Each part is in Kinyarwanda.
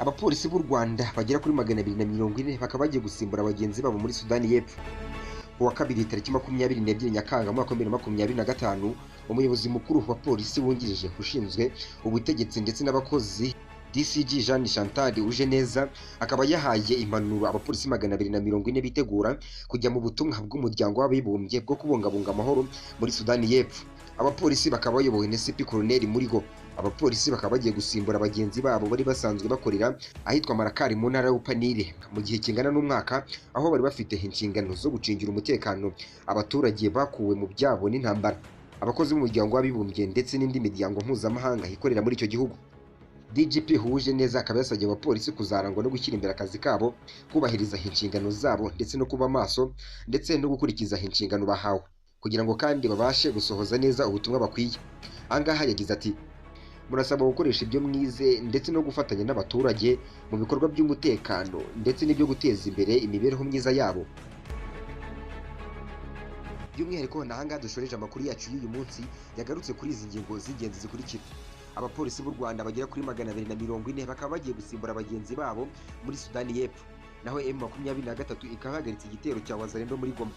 Abapolisi b'u Rwanda bagera kuri 240 bakaba bagiye gusimbura bagenzi babo muri Sudani y'Epfo. Ku wa kabiri tariki 22 Nyakanga mwaka wa 2025, umuyobozi mukuru wa polisi wungirije ushinzwe ubutegetsi ndetse n'abakozi DCG Jeanne Chantal Ujeneza akaba yahaye impanuro abapolisi 240 bitegura kujya mu butumwa bw'umuryango w'abibumbye bwo kubungabunga amahoro muri Sudani y'Epfo. Abapolisi bakaba bayobowe na CP Colonel Murigo. Abapolisi bakaba bagiye gusimbura bagenzi babo bari basanzwe bakorera ahitwa Marakari mu ntara y'Upanire mu gihe kingana n'umwaka, aho bari bafite inshingano zo gucungira umutekano abaturage bakuwe mu byabo n'intambara, abakozi b'umuryango w'abibumbye ndetse n'indi miryango mpuzamahanga ikorera muri icyo gihugu. DGP Ujeneza akaba yasabye abapolisi kuzarangwa no gushyira imbere akazi kabo, kubahiriza inshingano zabo ndetse no kuba maso ndetse no gukurikiza inshingano bahawe kugira ngo kandi babashe gusohoza neza ubutumwa bakwiye. Ahangaha yagize ati: murasabwa gukoresha ibyo mwize ndetse no gufatanya n'abaturage mu bikorwa by'umutekano ndetse n'ibyo guteza imbere imibereho myiza yabo. By'umwihariko ni ahangaha dushoreje amakuru yacu y'uyu munsi yagarutse kuri izi ngingo z'ingenzi zikurikira. Abapolisi b'u Rwanda bagera kuri 240 bakaba bagiye gusimbura bagenzi babo muri Sudani y'Epfo. Naho M23 ikaba ihagaritse igitero cya Wazalendo muri Goma.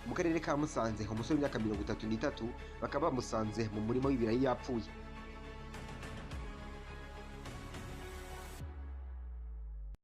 Mu karere ka Musanze umusore w'imyaka 33 bakaba bamusanze mu murima w'ibirayi yapfuye.